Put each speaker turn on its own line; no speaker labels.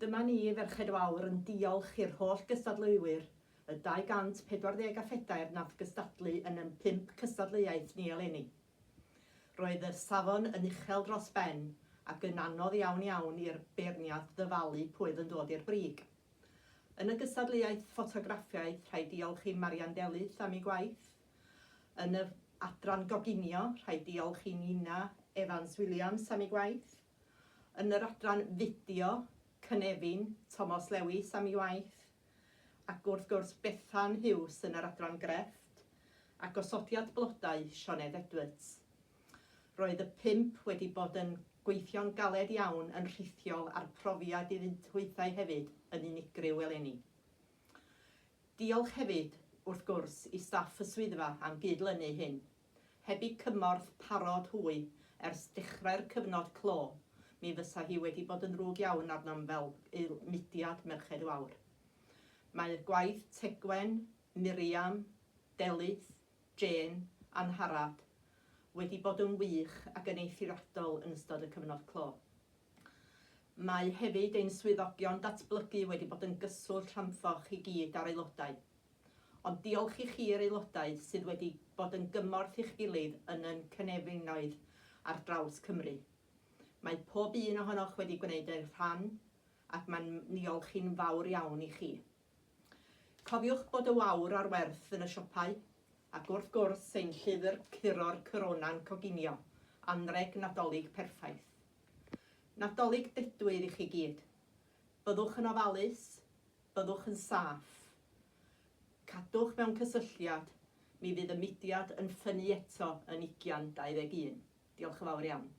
Dyma ni, Ferched Wawr, yn diolch i'r holl gystadleuwyr, y 244 nath gystadlu yn yn pump cystadleuaeth ni eleni. Roedd y safon yn uchel dros ben ac yn anodd iawn iawn i'r beirniad ddyfalu pwy oedd yn dod i'r brig. Yn y gystadleuaeth ffotograffiaeth rhaid diolch i Marian Delyth am ei gwaith. Yn y adran goginio rhaid diolch i Nina Evans Williams am ei gwaith. Yn yr adran fideo, Cynefin, Tomos Lewis am ei waith, ac wrth gwrs Bethan Huws yn yr adran grefft, a gosodiad blodau Sioned Edwards. Roedd y pump wedi bod yn gweithio'n galed iawn yn rhithiol a'r profiad iddynt hwythau hefyd yn unigryw eleni. Diolch hefyd, wrth gwrs, i staff y swyddfa am gyd-lynu hyn. Heb eu cymorth parod hwy ers dechrau'r cyfnod clo, mi fysa hi wedi bod yn ddrwg iawn arnom fel mudiad Merched y Wawr. Mae'r gwaith Tegwen, Miriam, Delyth, Jane, Angharad wedi bod yn wych ac yn eithriadol yn ystod y cyfnod clo. Mae hefyd ein swyddogion datblygu wedi bod yn gyswllt rhanddoch i gyd â'r aelodau. Ond diolch i chi'r aelodau sydd wedi bod yn gymorth i'ch gilydd yn yn cynefinoedd ar draws Cymru. Mae pob un ohonoch wedi gwneud eich rhan ac mae'n niolch i'n fawr iawn i chi. Cofiwch bod y wawr ar werth yn y siopau, ac wrth gwrs ein llyfr Curo'r Corona'n Coginio, anrheg Nadolig perffaith. Nadolig dedwydd i chi gyd. Byddwch yn ofalus, byddwch yn saff. Cadwch mewn cysylltiad, mi fydd y mudiad yn ffynnu eto yn 2021. Diolch yn fawr iawn.